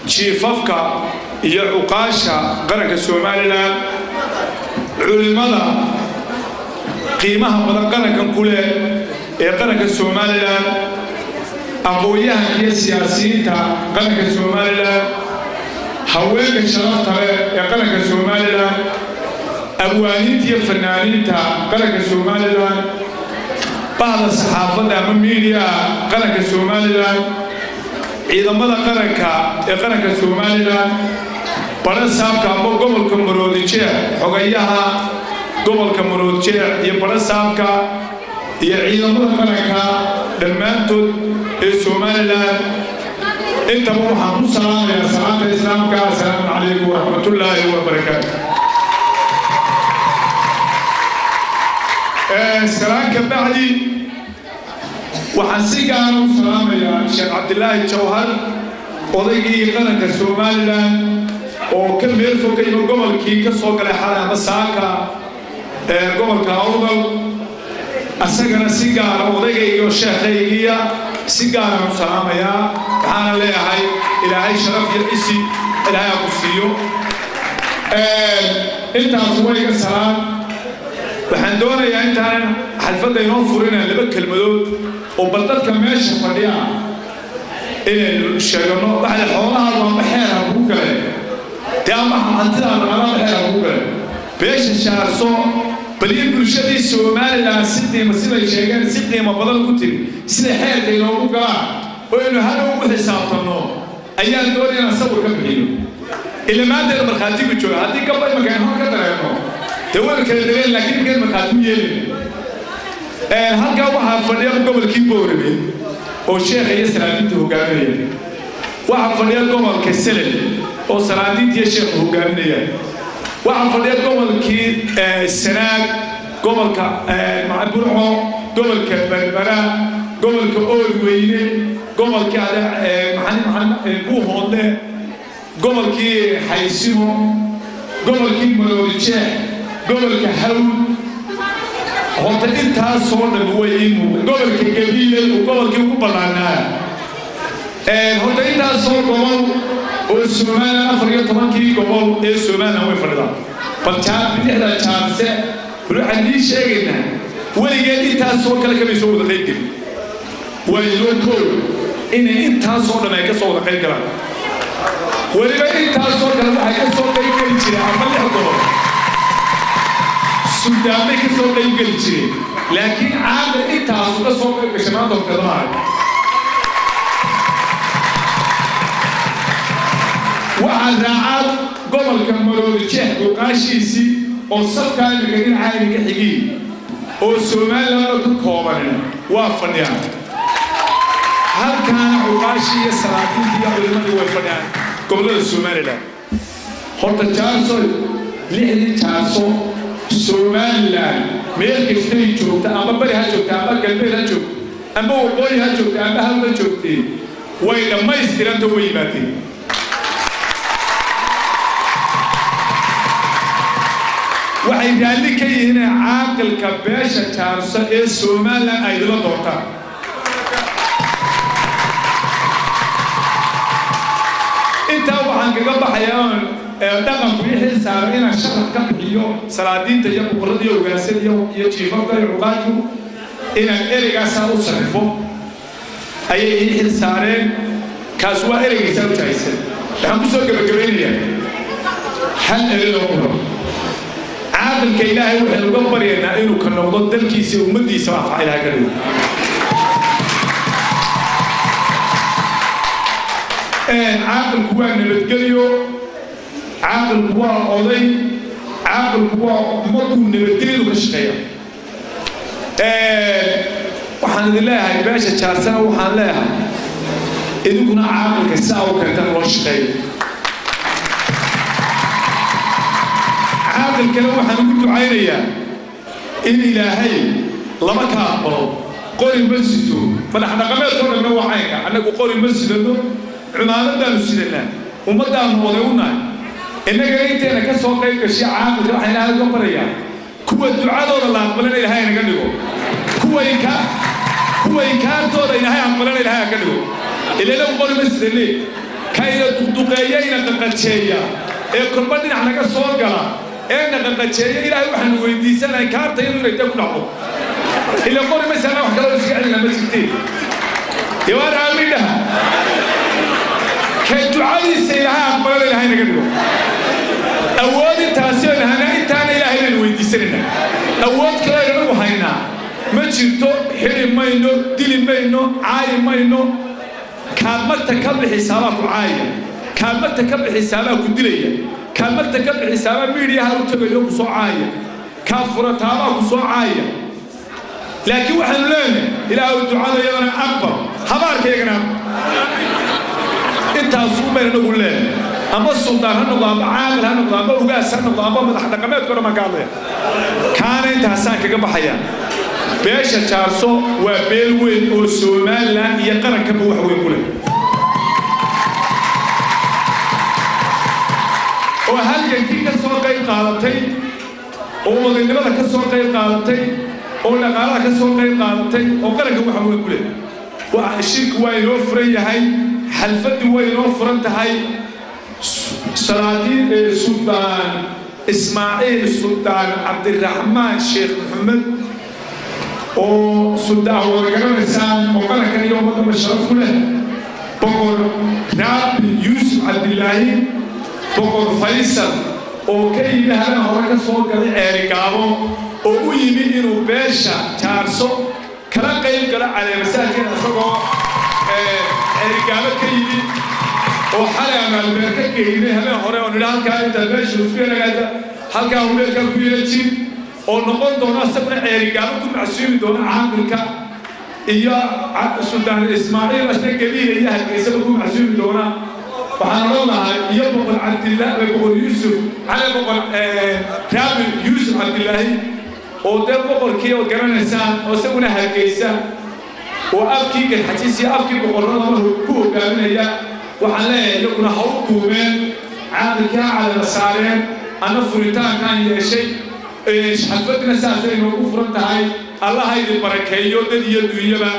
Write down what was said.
Jiifafka iyo cuqaasha qaranka Somalilan, culimada qiimaha badan qarankan ku leh ee qaranka Somalilan, aqoon-yahanka iyo siyaasiyiinta qaranka Somalilan, haweenka sharafta leh ee qaranka Somalilan, abwaaniinta iyo fanaaniinta qaranka Somalilan, bahda saxaafadda ama miidiyaha qaranka Somalilan, ciidamada qaranka ee qaranka Somalilan, barasaabka ama gobolka Maroodijeex, xogayaha gobolka Maroodijeex iyo barasaabka iyo ciidamada qaranka dhammaantood ee Somalilan, intaba waxaan ku salaamayaa salaanta islaamka: assalaamu calaykum waraxmatullaahi wabarakaatu. Salaan ka bacdi, waxaan si gaara u salaamayaa Sheekh Cabdilaahi Jawhar, odaygii qaranka Somalilan oo ka meel fog ka yimi, gobolkii ka soo galay xalay ama saaka ee gobolka Awdal. Asagana si gaara, odaygayga oo sheekhaygiya, si gaaraan u salaamayaa. Waxaana leeyahay Ilaahay sharaf iyo cisi Ilaahay ha ku siiyo. Intaas waa iga salaan. Waxaan doonayaa intaanan xalfadda inoo furina laba kelmadood oo bal dadka meesha fadhiya inaynu sheegano. Waxay xoolaha amba xeer ha kugu galeen dee, ama hantidaada amba xeer ha kugu galeen. Beesha Jaarso bal in bulshadii Somalilan si qiimo, siday sheegeen, si qiimo badan ku timi, siday xeerka inoogu galaan oo aynu hadhow ugu xisaabtanno ayaan doonaya inaan sawir ka bixiyo. Ila maanteeda markhaatigu jooga, haddii gabba imanka aynu ka dareerno dee waynu kala dareen, laakiin markaynu markhaati u yeelin. Halkaa waxaa fadhiya gobolkii Boorame oo sheekha iyo salaadiinta hogaaminaya. Waxaa fadhiya gobolka Selel oo salaadiinta iyo sheekha hogaaminaya. Waxaa fadhiya gobolkii Sanaag, gobolka Burco, gobolka Berbera, gobolka Oodweyne, gobolkii Buuhoodle, gobolkii Xaysimo, gobolkii Maroodijeex, gobolka Hawl. Horta intaasoo dhan way ii muuqda. Gobolka Gabiiley oo gobolkii ugu ballaanaa. Horta intaasoo gobol oo Somalilan, 14-kii gobol ee Somalilan way fadhidaa. Bal bidixda Jaarse, bal waxaan ii sheegaynaa weligeed intaasoo kale kamay soo wada qayb gelin. Waa inoo koow inay intaasoo dhan ay ka soo wada qayb galaan. Weliba intaasoo kale waxay ka soo qayb geli jireen ama lix gobol suldaanbay ka soo qayb geli jireen, laakiin caaqil intaasu ka soo qayb gashay maanta horteeda ma arag. Waxaa raacaa gobolka Maroodi Jeex cuqaashiisii oo safkaa imika dhinaca idinka xigiin oo Somaliland ka koobanin waa fadhiyaan halkaana. Cuqaashii iyo salaadiintii iyo culimadii way fadhiyaan gobollada Somalilan. Horta Jaarso, lixdii Jaarso Somalilan meel kastay joogta, ama bari ha joogta, ama galbeed ha joogto, ama waqooyi ha joogta, ama hawl ha joogtee, way dhammaystiranta, way yimaadeen. Waxay raalli ka yihiin inay caaqilka beesha Jaarso ee Somalilan ay idila doortaan. Intaa waxaan kaga baxayaa oon dhaqanku ii xil saaray inaan sharax ka bixiyo salaadiinta iyo boqorrada iyo ogaansada iyo jiifafka iyo cuqaadku, inaan ereygaasaa u sarrifo ayay ii xil saareen. Kaas waa ereygaysaa u jahaysan. Waxaan ku soo gebagabaynayaa hal erey oo qura: caaqilka Ilaahay waxaynu uga baryaynaa inuu ka noqdo dalkiisa iyo ummaddiisa anfaca Ilahay ka dhigo. Caaqilku waa nabadgelyo, caaqilku waa oday, caaqilku waa ummaduu nabadgelyadu ka shaqeeya. Waxaan idin leeyahay beesha Jaarsana, waxaan leeyahay idinkuna caaqilka sidaa u keentan loo shaqeeyo. Caaqilkana waxaan ugu ducaynayaa in Ilaahay laba ka aqbalo. Qori ma sito, madax dhaqameedkoo dhanna waa caynka. Annagu qori ma sidano, cumaamadaanu sidanaa, ummaddaanu oday u nahay. Innagana inteena ka soo qayb gashay caaqilka waxaan Ilaahay uga baryayaa kuwa ducadooda la aqbalana Ilaahay naga dhigo, kuwa inkaartooda Ilaahay aqbalana Ilaahay ka dhigo. Ilaa qori ma sidane. Kayna duqduqeeya ina qaqajeeya ee kolba dhinac naga soo gala ee na qaqajeeya, Ilaahay waxaanu weydiisanahay kaarta iyadu inay dee ku dhacdo. Ila qori maysaana wax kaloo iska celina ma jirteen. Dee waan aamin dhaha. Kay ducadiisa Ilaahay aqbalana Ilaahay naga dhigo. Awood intaasi oo nahana intaana Ilaahay baynu weydiisanaynaa. Awood kale aynu haynaa ma jirto. Xidhi mayno, dili mayno, caayi mayno. Kaad magta ka bixisaabaa ku caaya, kaad magta ka bixisaabaa ku dilaya, kaad magta ka bixisaabaa miidiyaha u tagayo ku soo caaya, kaad furataabaa ku soo caaya. Laakiin waxaanu leenahay Ilaahu ducada iyadana aqbal, habaarka iyagana aqbal. Intaasuu baynu inagu leenahay. Ama suldaan ha noqdo, ama caaqil ha noqdo, ama ugaas ha noqdo, ama madax dhaqameedka o dhan baan ka hadlaya. Kaana intaasaan kaga baxaya. Beesha Jaarso waa beel weyn oo Somalilan iyo qarankaba wax weyn ku leh, oo halgankii ka soo qayb qaadatay, oo odaynimada ka soo qayb qaadatay, oo dhaqaalaha ka soo qayb qaadatay, oo qaranka waxa weyn ku leh. Shirku waa inoo furan yahay, xalfaddu way inoo furan tahay. Salaadiin Suldaan Ismaaciil Suldaan Cabdiraxmaan Sheekh Maxamed oo suldaan wada garanaysaan oo qarankan iyo ummaddaba sharaf ku leh, Boqor Raabi Yuusuf Cabdilaahi, Boqor Faysal oo ka yimi habeen hore ka soo galay Ceerigaabo oo u yimi inuu beesha Jaarso kala qayb galo caleemasaadkan, isagoo Ceerigaabo ka yimi oo xalay amaalbeer ka geynay habeen hore oo nidhi halkaa intaa meesha isku yaragaata halkaa hubeelkaa ku yara jir, oo noqon doona isaguna Ceerigaabo ku macsuumi doona caaqilka iyo Suldaan Ismaaciil asna Gabiila iyo Hargeysaba ku macsuumi doona. Waxaan odhan lahaa iyo Boqor Cabdillah, Boqor Yuusuf Cali, Boqor Raabi Yuusuf Cabdilaahi oo dee boqorkii oo garanaysaan oo isaguna Hargeysa oo afkii Garxajis iyo afkii boqorradaba ku hogaaminaya. Waxaan leeyahay iyaguna ha u duumeen caaqilkaa calama saareen. Anna furitaankaan yeeshay, xalfadina saasay noogu furan tahay. Allah ha idin barakeeyo dad iyo dunyaba.